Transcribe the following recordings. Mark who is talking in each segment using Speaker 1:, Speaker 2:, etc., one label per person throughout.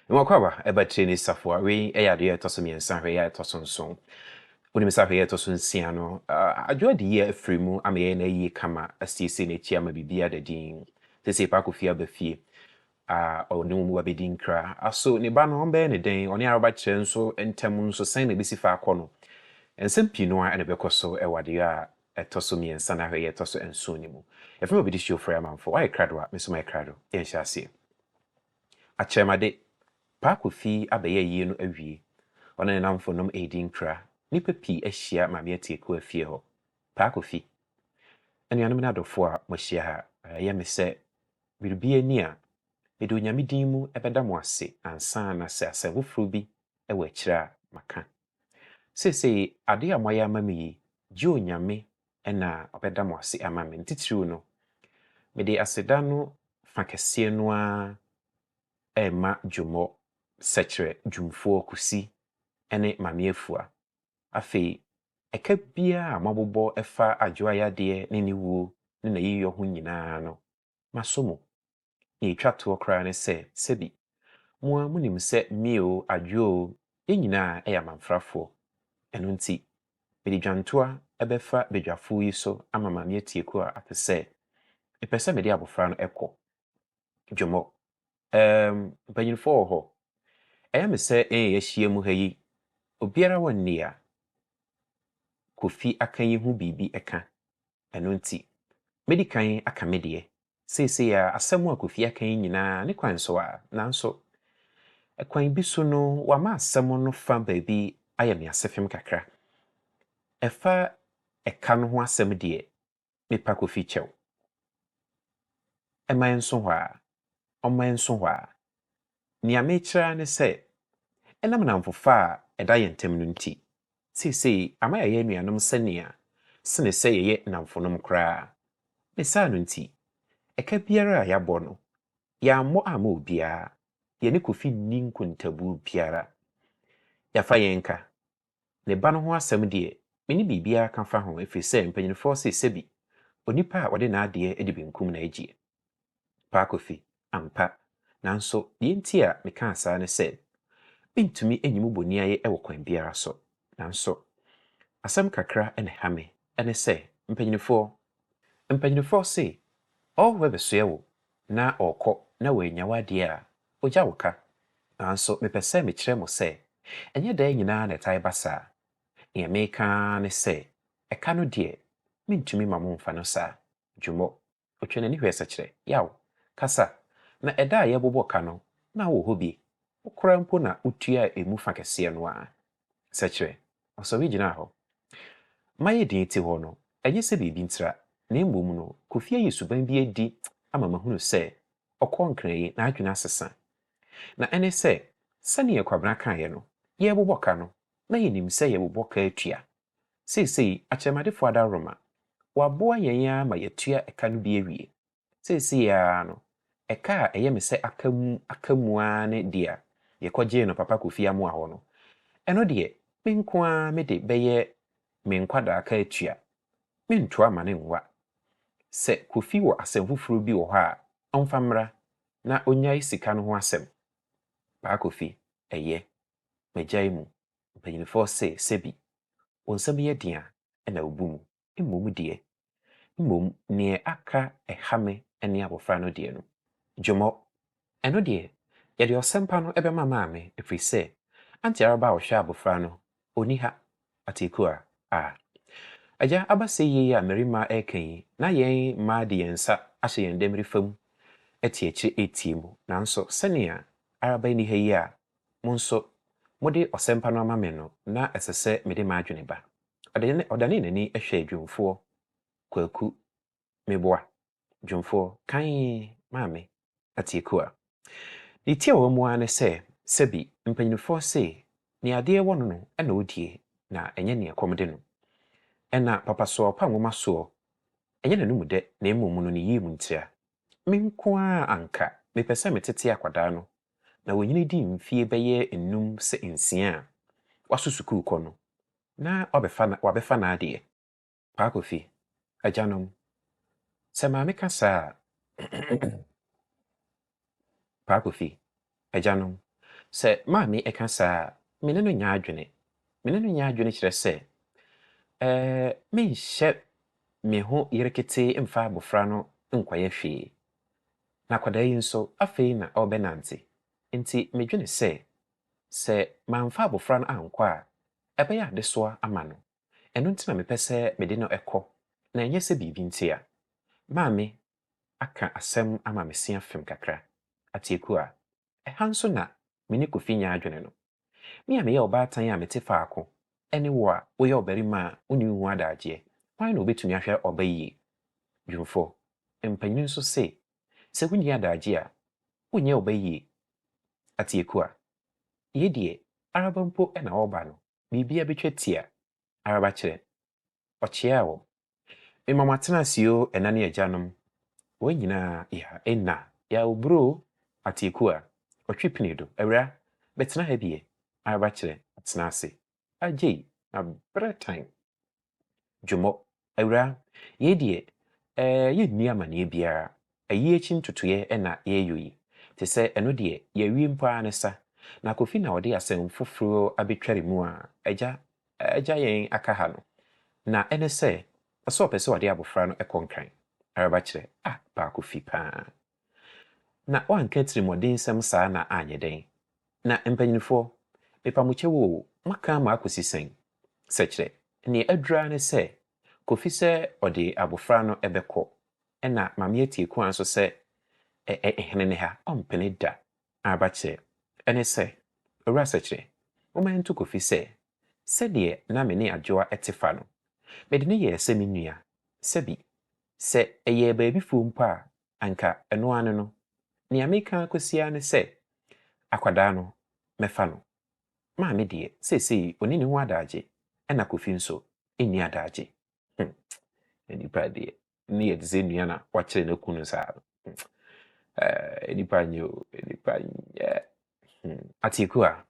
Speaker 1: Mewɔ ɛba tire ne safoa. Wei ɛyɛ adeɛ a ɛtɔ so 3, hwɛ yɛ a ɛtɔ so 7. Wonim sɛ ahwɛ yɛ ɛtɔ so 6 no, Adwoa de yie afiri mu ama yɛn na ayie kama asiesie n'akyi ama biribi ada din. Sɛsei Paa Kofi aba fie a ɔne wɔn mu abɛdi nkra. Aso ne ba no ɔmbɛyɛ ne dɛn? Ɔne Araba kyerɛ nso ntam nso sɛn na ɛbɛsi fa akɔ no? Nsɛm pii no a ɛna ɛbɛkɔ so ɛwɔ adeɛ a ɛtɔ so 3 na ahwɛ yɛ ɛtɔ so 7 no mu. Yɛfrɛ me Obedi Hyio Frɛ Amanfo. Wayɛ krado a, me nso mayɛ krado. Yɛnhyɛ aseɛ. Akyerɛmade, Paa Kofi abɛyɛ yie no awie. Ɔne ne namfonom ɛredi nkra. Nnipa pii ahyia Maame Atieku afie hɔ. Paa Kofi, anuanom ne adɔfoɔ a moahyia ha, ɛyɛ me sɛ biribi ani a mede Onyame din mu ɛbɛda mo ase ansa na sɛ asɛm foforɔ bi ɛwɔ akyire a maka. Seesei adeɛ a moayɛ ama me yi, gye Onyame ɛna ɔbɛda mo ase ama me. Ntitiriw no, mede aseda no fa kɛseɛ no ara ɛrema Dwomɔ, Sɛkyerɛ, Dwumfoɔ Kusi ne Maame Afua. Afei, ɛka biara a moabobɔ ɛfa Adwoa yadeɛ ne ne wuo ne n'ayiyɔ ho nyinaa no, masɔ mu. Nea ɛtwa toɔ koraa ne sɛ, sɛbi, mo ara monim sɛ me o, Adwoa o, yɛn nyinaa ɛyɛ amanfrafoɔ. Ɛno nti, mede dwantoa ɛbɛfa badwafoɔ yi so ama Maame Atieku a ate sɛ mepɛ sɛ mede abɔfra no ɛkɔ. Dwomɔ, mpanyinfoɔ wɔ hɔ. Ɛyɛ me sɛ yɛn a yɛahyia mu ha yi, obiara wɔ nea Kofi aka yi ho biribi ɛka. Ɛno nti, medi kan aka me deɛ. Seesei a asɛm a Kofi aka yi nyinaa ne kwan so a, nanso ɛkwan bi so no, wama asɛm no fa baabi ayɛ me ase fem kakra. Ɛfa ɛka no ho asɛm deɛ, mepa Kofi kyɛw. Ɛma nso hɔ a, ɔma nso hɔ a. Nea mekyerɛ ne sɛ, ɛnam nnamfofa a ɛda yɛn ntam no nti, seesei ama yɛayɛ anuanom sɛnea sene sɛ yɛyɛ nnamfonom koraa. Ne saa no nti, ɛka biara a yɛabɔ no, yɛammɔ amma obiara. Yɛne Kofi nni nkontabuo biara. Yɛafa yɛn ka. Ne ba no ho asɛm deɛ, menni biribiara ka fa ho ɛfiri sɛ mpanyinfoɔ se sɛbi, onipa a ɔde n'adeɛ de benkum na agyeɛ. Paa Kofi, ampa. Nanso deɛ nti a mekaa saa ne sɛ, mentumi nyi mo boniayɛ wɔ kwan biara so. Nanso, asɛm kakra na ɛha me ɛne sɛ, mpanyinfoɔ se, ɔhɔhoɔ bɛsoɛ wo na ɔrekɔ na wannya w'adeɛ a, ogya wo ka. Nanso mepɛ sɛ mekyerɛ mo sɛ, ɛnyɛ daa nyinaa na ɛtae ba saa. Nea meka ne sɛ, ɛka no deɛ, mentumi ma momfa no saa. Dwomɔ, otwa n'ani hwɛ Sɛkyerɛ. Yaw, kasa. Na ɛda a yɛbobɔ ka no, na wɔ hɔ bi. Wo koraa mpo na wotua emu fa kɛseɛ no ara. Sɛkyerɛ, ɔsɔre gyinaa hɔ. Mayɛ din te hɔ no, ɛnyɛ sɛ biribi ntira, na mmom no, Kofi ayi suban bi adi ama mahunu sɛ ɔkɔ nkran yi n'adwene asesa. Na ɛne sɛ, sɛnea Kwabena kaeɛ no, yɛrebobɔ ka no, na yɛnim sɛ yɛbobɔ ka atua. Seesei, akyerɛmadefoɔ adaworoma, wɔaboa yɛn ara ma yɛatua ɛka no bi awie. Seesei ara no, ɛka a ɛyɛ me sɛ aka mu ara ne deɛ yɛkɔgyee no Papa Kofi Amoah hɔ no. Ɛno deɛ, me nko ara mede bɛyɛ me nkwadaa ka atua. Mentoa ma ne nwa. Sɛ Kofi wɔ asɛm foforɔ bi wɔ hɔ a, ɔmfa mmra na onnyae sika no ho asɛm. Paa Kofi, ɛyɛ. Magyae mu. Mpanyinfoɔ se sɛbi, wo nsɛm yɛ den a ɛna wobu mu. Mmom deɛ, mmom neɛ aka ɛha me ne abɔfra no deɛ no. Dwomɔ, ɛno deɛ, yɛde ɔsɛmpa no ɛbɛma maame ɛfiri sɛ, Auntie Araba a ɔhwɛ abɔfra no, ɔnni ha. Ateku a, a. Agya aba sɛ yie a mmarima ɛreka yi, na yɛn mmaa de yɛn nsa ahyɛ yɛn dɛm fam ɛte akyire ɛretie mu. Nanso sɛnea Araba nni ha yi a, mo nso mode ɔsɛmpa no ama me no, na ɛsɛ sɛ mede m'adwene ba. Ɔdane n'ani hwɛ dwomfoɔ Kwaku Meboa. Dwomfoɔ, kan maame Atieku a. Ne ti a ɔwɔ mu ara ne sɛ, sɛbi mpanyinfoɔ se, nea adeɛ wɔ no no ɛna odie na ɛnyɛ nea kɔm de no. Ɛna papa soɔ ɔpa nwoma soɔ, ɛnyɛ n'anum dɛ na mmom no ne yie mu ntira. Me nko ara anka mepɛ sɛ metete akwadaa no na wɔnyini di mfie bɛyɛ 5 sɛ 6 a waso sukuu kɔ no na wabɛfa n'adeɛ. Paa Kofi, agyanom, sɛ maame ka saa a, Paa Kofi, agyanom, Sɛ maame ka saa a, me ne no nyɛ adwene. Me ne no nyɛ adwene kyerɛ sɛ, ɛɛ, menhyɛ me ho yereketee mfa abofra no nkɔyɛ hwee. Na akwadaa yi nso, afei na ɔrebɛnante. Enti medwene sɛ, sɛ mamfa abofra no ankɔ a, ɛbɛyɛ adesoa ama no. Ɛno nti na mepɛ sɛ mede no kɔ, na ɛnyɛ sɛ biribi nti a. Maame aka asɛm ama me se afem kakra. Atiekua, ɛha nso na me ne Kofi nyɛ adwene no. Me a meyɛ ɔbaatan a mete faako ne wo a woyɛ ɔbarima a wonni wo ho adagyeɛ, hwan na ɔbɛtumi ahwɛ ɔba yie? Dwumfoɔ, mpanin nso se, sɛ wonni adagyeɛ a, wonyɛ ɔba yie. Atiekua, yei deɛ, araba mpo na ɔreba no, biribiara bɛtwa tia. Araba kyerɛ, ɔkyeaa wɔn. Mema mo atena ase o, ɛna ne agyanom. Wɔn nyinaa, ya ɛna, ya oburo, Atiekua, ɔtwe pini do, awura, bɛtena ha bi ɛ. Araba kyerɛ, atena ase. Agyei, mabrɛ tan. Dwomɔ, awura, yei deɛ, ɛɛ, yɛnni amanneɛ biara. Ayi akyi ntotoeɛ na yɛreyɔ yi. Te sɛ ɛno deɛ, yɛawie mpo ara ne sa. Na Kofi na ɔde asɛm foforɔ abɛtware mu a, agya, agya yɛn aka ha no. Na ɛne sɛ, ɔsɛ ɔpɛ sɛ ɔde abɔfra no kɔ Nkran. Araba kyerɛ, ah, paa Kofi paa. Na woanka atirimuɔdensɛm saa na anyɛ dɛn? Na mpanyinfoɔ, mepa mo kyɛw oo, moaka ama akɔsi sɛn? Sɛkyerɛ, neɛ aduru ara ne sɛ, Kofi sɛ ɔde abɔfra no bɛkɔ, ɛna Maame Atiekua nso sɛ ɛ ɛ hene ne ha, ɔmpene da. Araba kyerɛ, ɛne sɛ, Owura Sɛkyerɛ, momma yɛnto Kofi sɛ, sɛdeɛ na me ne Adwoa te fa no, mede no yɛɛ sɛ me nua, sɛbi, sɛ ɛyɛɛ baabifoɔ mpo a, anka ɛno ara ne no. Nea meka akɔsi ara ne sɛ, akwadaa no, mɛfa no. Maame deɛ, seesei ɔnni ne ho adagye, ɛna Kofi nso nni adagye. Nnipa deɛ, ne yɛ te sɛ nnua na wakyere no aku no saa no. Nnipa nyɛ o, nnipa nyɛ. Atiekua,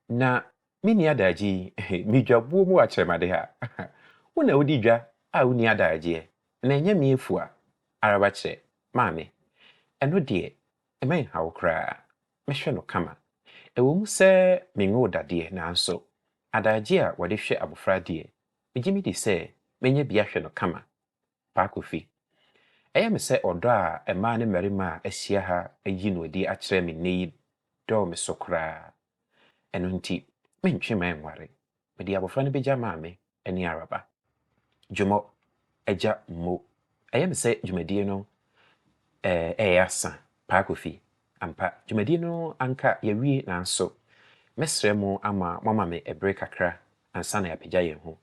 Speaker 1: na menni adagye yi, medwaboɔ mu akyerɛmade ha. Wo na wodi dwa a wonni adagyeɛ, na ɛnyɛ me afua. Araba kyerɛ, maame, ɛno deɛ, mma nha wo koraa. Mɛhwɛ no kama. Ɛwɔ mu sɛ menwoo dadeɛ, nanso adagye a wɔde hwɛ abɔfra deɛ, megye medi sɛ mɛnya bi ahwɛ no kama. Paa Kofi, ɛyɛ me sɛ ɔdɔ a mmaa ne mmarima a ahyia ha ayi no adi akyerɛ me nnɛ yi dɔɔ me so koraa. Ɛno nti, mentwe mma ɛnware. Mede abɔfra no bɛgya maame ne Araba. Dwomɔ, agya Mo. Ɛyɛ me sɛ dwumadie no ɛyɛ asa. Paa Kofi, ampa, dwumadie no anka yɛawie nanso mɛsrɛ mo ama moama me ɛbere kakra ansa na yɛapagya yɛn ho.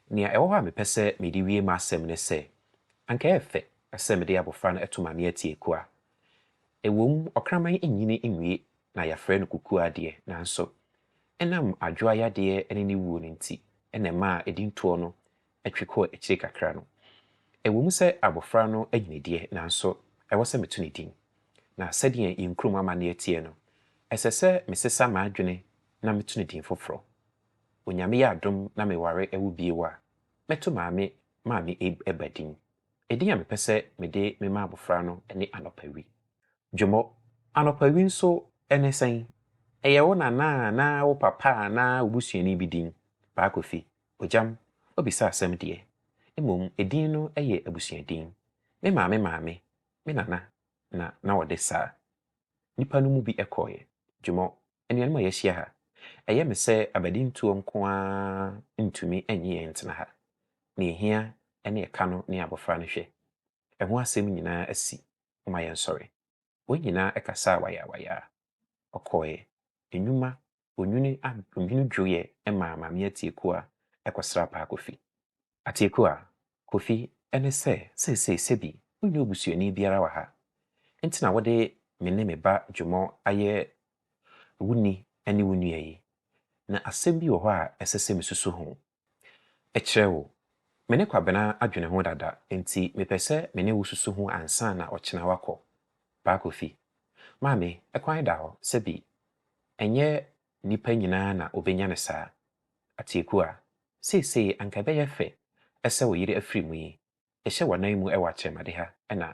Speaker 1: Nea ɛwɔ hɔ a mepɛ sɛ mede wie m'asɛm ne sɛ, anka ɛyɛ fɛ sɛ mede abɔfra no to Maame Atiekua. Ɛwom, ɔkraman nnyini nwie na yɛafrɛ no kukua deɛ, nanso ɛnam adwoa yadeɛ ne ne wuo no nti na ɛmaa edintoɔ no twe kɔɔ akyire kakra no. Ɛwom sɛ abɔfra no anyini deɛ, nanso ɛwɔ sɛ meto ne din. Na sɛdeɛ yɛn kurom amanneɛ teɛ no, ɛsɛ sɛ mesesa m'adwene na meto no din foforɔ. Onyame yɛ adom na meware wo bio a, mɛto maame maame ba din. Edin a mepɛ sɛ mede mema abɔfra no ne Anɔpawi. Dwomɔ, Anɔpawi nso ne sɛn? Ɛyɛ wo nana anaa wo papa anaa wo busuani bi din? Paa Kofi, Ogyam, woabisa asɛm deɛ. Mmom edin no yɛ abusuadin. Me maame maame, me nana na na ɔde saa. Nnipa no mu bi kɔeɛ. Dwomɔ, anuanom a yɛahyia ha, ɛyɛ me sɛ abadintoɔ nko ara ntumi nnye yɛn ntena ha. Nea ɛhia ne ɛka no ne abɔfra no hwɛ. Ɛho asɛm nyinaa asi. Momma yɛnsɔre. Wɔn nyinaa kasaa wayawayaa. Ɔkɔeɛ. Nnwuma, onwini onwini dwoeɛ maa Maame Atiekua kɔsraa Paa Kofi. Atiekua, Kofi, ɛne sɛ seesei sɛbi wonni obusuani biara wɔ ha nti na wode me ne me ba Dwomɔ ayɛ wo ni ne wo nua yi. Na asɛm bi wɔ hɔ a ɛsɛ sɛ mesusu ho kyerɛ wo. Me ne Kwabena adwene ho dada nti mepɛ sɛ me ne wo susu ho ansa na ɔkyena woakɔ. Paa Kofi, Maame, ɛkwan da hɔ sɛbi ɛnyɛ nnipa nyinaa na wɔbɛnya no saa. Atiekua, seesei anka ɛbɛyɛ fɛ sɛ wo yere afiri mu yi, hyɛ w'anan mu wɔ akyerɛmade ha na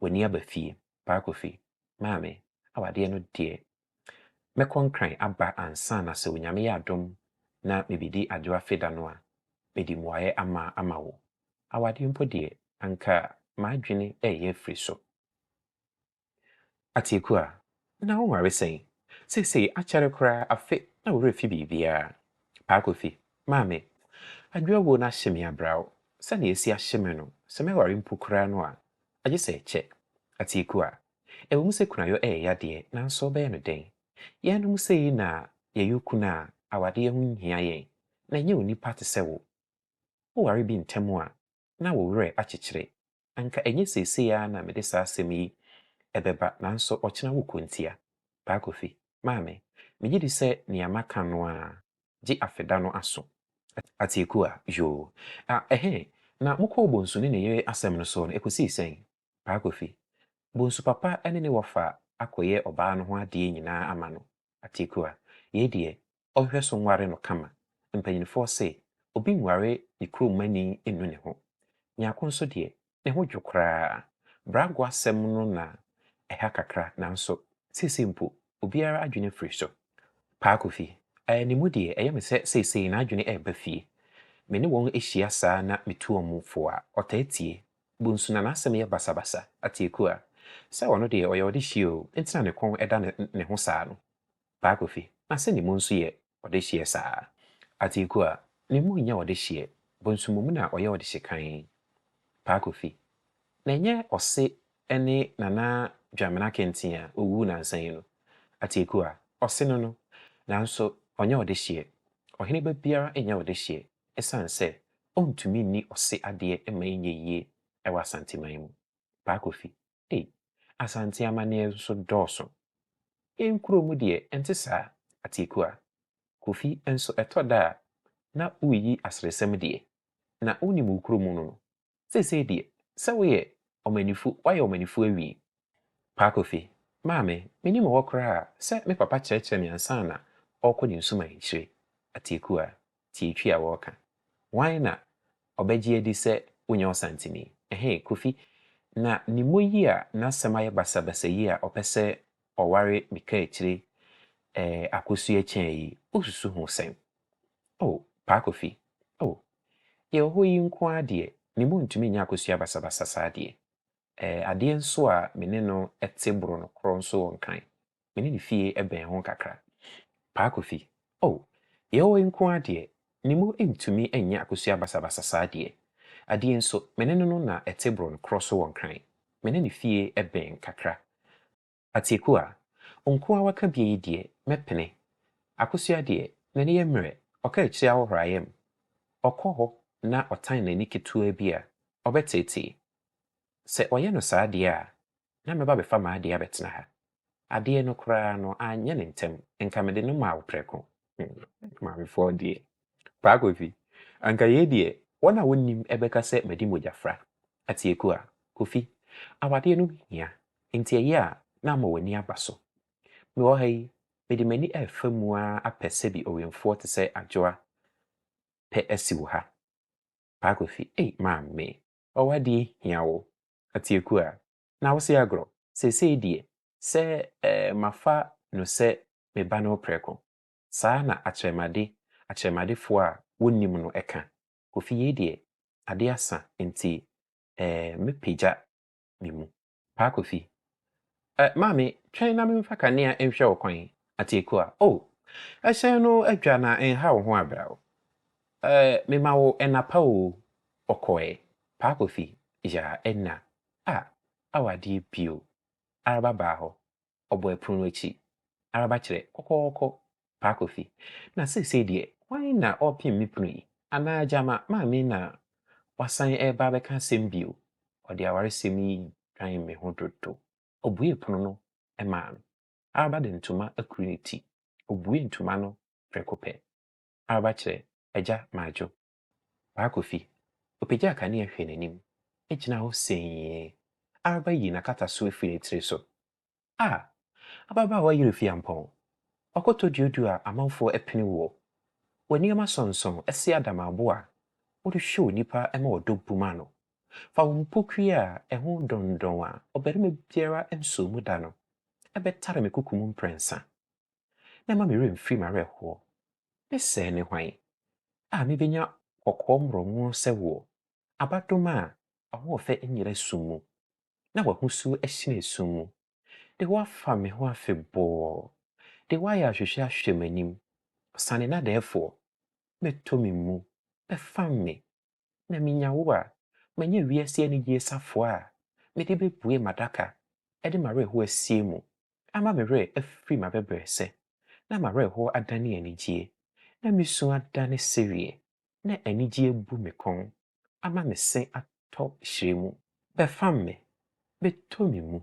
Speaker 1: w'ani aba fie. Paa Kofi, Maame, awadeɛ no deɛ, Mɛkɔ Nkran aba ansa na sɛ Onyame yɛ adom na mebɛdi Adwo afe da no a, mede mmuaeɛ ama wo. Awadeɛ mpo deɛ, anka m'adwene reyɛ afiri so. Atieku a, na wonware sɛn? Seesei akyɛre koraa afe na wo werɛ fi biribiara. Paa Kofi, Maame, Adwo awuo no ahye me abraw. Sɛnea asi ahye me no, sɛ mɛware mpo koraa no a, agye sɛ ɛkyɛ. Atieku a, ɛwɔ mu sɛ kunayɔ ɛyɛ ya deɛ, nanso wobɛyɛ no dɛn? Yɛnom sei na yɛyɛ okunu a, awadeɛ ho nhia yɛn, na ɛnyɛ onipa te sɛ wo. Woware bi ntɛm a, na wo werɛ akyekyere. Anka ɛnyɛ seesei ara na mede saa asɛm yi bɛba, nanso ɔkyena wokɔ ntia. Paa Kofi, Maame, megye di sɛ nea maka no ara, gye afeda no aso. Atieku a, Yoo. Ah, ɛhe, na mokɔɔ Bonsu ne ne yere asɛm no so no, ɛkɔsii sɛn? Paa Kofi, Bonsu papa ne ne wɔfa akɔyɛ ɔbaa no ho adeɛ nyinaa ama no. Atieku a, Yei deɛ, ɔnhwɛ so nware no kama. Mpanyinfoɔ se, obi nware ne kurom mani nnu ne ho. Nyarko nso deɛ, ne ho dwo koraa. Brago asɛm no na ɛha kakra nanso seesei mpo obiara adwene afiri so. Paa Kofi, ɛɛ ne mu deɛ ɛyɛ me sɛ seesei n'adwene reba fie. Me ne wɔn hyia saa na metu wɔn fo a, ɔtaa tie. Bonsu na n'asɛm yɛ basabasa. Atieku a, sɛ ɔno deɛ ɔyɛ ɔdehyeɛ o, nti na ne kɔn da ne ho saa no. Paa Kofi, na sɛ ne mu nso yɛ ɔdehyeɛ saa? Atieku a, ne mu nyɛ ɔdehyeɛ, Bonsu mmom na ɔyɛ ɔdehye kann. Paa Kofi, na ɛnyɛ ɔse ne Nana Dwamena Kɛntee a ɔwuu nansa yi no? Atieku a, ɔse no no, nanso ɔnyɛ ɔdehyeɛ. Ɔhene ba biara nyɛ ɔdehyeɛ ɛsiane sɛ ɔntumi nni ɔse adeɛ mma ɛnyɛ yie wɔ Asanteman mu. Paa Kofi, ei, Asante amanneɛ nso dɔɔso. Yɛn kuro mu deɛ ɛnte saa, Atieku a. Kofi nso ɛtɔ da a na woreyi aseresɛm deɛ, na wonim wo kuro mu no no. Seesei deɛ, sɛ woyɛ ɔmanifo, woayɛ ɔmanifo awie. Paa Kofi, Maame, mennim hɔ koraa sɛ me papa kyerɛkyerɛ me ansa na ɔrekɔ ne nsumaeɛkyire. Atieku a, tie twi a wɔreka. Hwan na ɔbɛgye adi sɛ wonyɛ Ɔsanteni? Ɛhee, Kofi, na ne mmɔ yi a n'asɛm ayɛ basabasa yi a ɔpɛ sɛ ɔware me kaakyire eh, Akosua Kyɛn yi, wosusu ho sɛn? Oh, Paa Kofi, oh, yɛwɔ hɔ yi nko ara deɛ, ne mmɔ ntumi nyɛ Akosua basabasa saa deɛ. Eh, adeɛ nso a me ne no te boro no korɔ nso wɔ Nkran. Me ne ne fie bɛn ho kakra. Paa Kofi, Oh, yɛwɔ yi nko ara deɛ, ne mu ntumi nyɛ Akosua basabasa saa deɛ. Adeɛ nso, me ne no no na ɛte boro no korɔ so wɔ Nkran. Me ne ne fie bɛn kakra. Atieku a, nko ara waka bie yi deɛ, mɛpene. Akosua deɛ, n'ani yɛ mmerɛ, ɔka akyire ahohora yam. Ɔkɔ hɔ na ɔtan n'ani ketewa bi a, ɔbɛteetee. Sɛ ɔyɛ no saa deɛ a, na mɛba abɛfa m'adeɛ abɛtena ha. Adeɛ no koraa no, anyɛ no ntɛm, nka mede no maa wo prɛko. Maamefoɔ deɛ. Paa Kofi, anka yei deɛ, wɔn a wɔnnim bɛka sɛ madi mogyafra. Atieku a, Kofi, awadeɛ no hia, nti ɛyɛ a na ama w'ani aba so. Mewɔ ha yi, mede m'ani refa mu ara apɛ sɛbi ɔwɛmfoɔ te sɛ Adwoa pɛ asi wo ha. Paa Kofi, ei maame, ɔwadeɛ hia wo. Atieku a, na wose agorɔ? Seesei deɛ, sɛ eh, mafa no sɛ me ba no prɛko. Saa na akyerɛmade akyerɛmadefoɔ a wɔnnim no ka. Kofi yei deɛ, ade asa nti eh, mɛpagya me mu. Paa Kofi, eh, maame, twɛn na memfa kanea nhwɛ wo kwan. Atieku a, oh, ɛhyɛn no adwa na nha wo ho abrɛ wo. Eh, mema wo ɛna pa o. Ɔkɔɛ. Paa Kofi, yaa ɛna. Ah, awadeɛ bio. Araba baa hɔ. Ɔbɔ ɛpono no akyi. Araba kyerɛ, kɔkɔɔkɔ. Paa Kofi, na seesei deɛ, hwan na ɔrepem me pono yi? Anaa gyama maame na wasan ɛreba abɛka asɛm bio? Ɔde awaresɛm yi dwan me ho dodo. Ɔbuee pono no maa no. Araba de ntoma akuru ne ti. Ɔbuee ntoma no prɛko pɛ. Araba kyerɛ, Agya madwo. Paa Kofi, ɔpagyaa kanea hwɛɛ n'anim, gyinaa hɔ sɛnn. Araba yii n'akatasoɔ firii ne tiri so. Ah! Ababaawa yerɛ fi ampɔn. Ɔkɔtɔ duoduo a amanfoɔ pene woɔ. Wɔ nneɛma sɔnsɔn se adamabo a wode hwɛ onipa ma ɔdɔ bum ano. Fa wo mpokua a ɛho dɔndɔn a ɔbarima biara nsɔɔ mu da no bɛtare me koko mu mprɛnsa. na mma me werɛ mfiri m'awerɛhoɔ. Me sɛɛ ne hwan a mebɛnya kɔkɔɔ mmorɔngo sɛ woɔ, abadom a ahoɔfɛ nyera sum mu, na w'ahosuo hyerɛn sum mu. De woafa me ho afebɔɔ, de woayɛ ahwehwɛ ahwɛ m'anim. Sane nnadɛɛfoɔ, bɛtɔ me mu, bɛfam me, na menya wo a, manya wiase anigye safoa a mede bɛbue m'adaka de m'awerɛhoɔ asie mu, ama me werɛ afiri m'abɛbrɛsɛ, na m'awerɛhoɔ adane anigyeɛ, na me su adane sereɛ, na anigyeɛ abu me kɔn, ama me se atɔ hyerɛ mu. Bɛfam me, bɛtɔ me mu.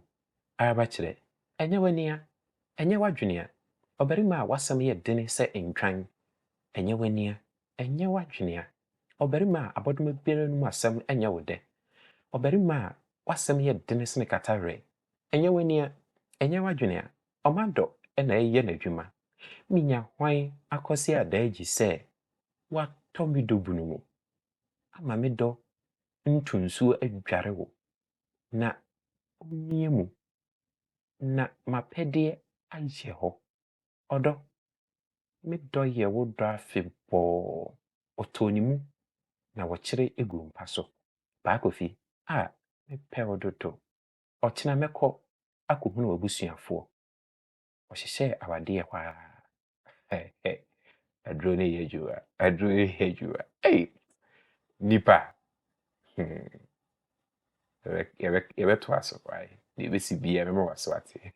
Speaker 1: Araba kyerɛ, ɛnyɛ w'ani a, ɛnyɛ w'adwene a, ɔbarima a w'asɛm yɛ dene sɛ ntwan. Ɛnyɛ w'ani a, ɛnyɛ w'adwene a, ɔbarima a abɔdoma biara no mu asɛm nyɛ wo dɛ. Ɔbarima a w'asɛm yɛ dene sene katawerɛ. Ɛnyɛ w'ani a, ɛnyɛ w'adwene a, ɔma dɔ na ɛyɛ n'adwuma. Minya hwan akɔsi adaagyi sɛ woatɔ me dɔ bunu mu ama me dɔ ntonsuo adware wo na ɔmmia mu na m'apɛdeɛ ayɛ hɔ. Ɔdɔ, me dɔ yɛ wo dɔ afebɔɔ. Ɔtɔɔ ne mu na wɔkyere gu mpa so. Paa Kofi, a mepɛ wo dodo. Ɔkyena mɛkɔ akɔhunu w'abusuafoɔ. Ɔhyehyɛɛ awadeɛ hɔ ara. Aduro no yɛ adwuma. Aduro no yɛ adwuma. Ei! Nipa. Yɛbɛtoa so. Wae. Deɛ ɛbɛsi biara mɛma w'aso ate.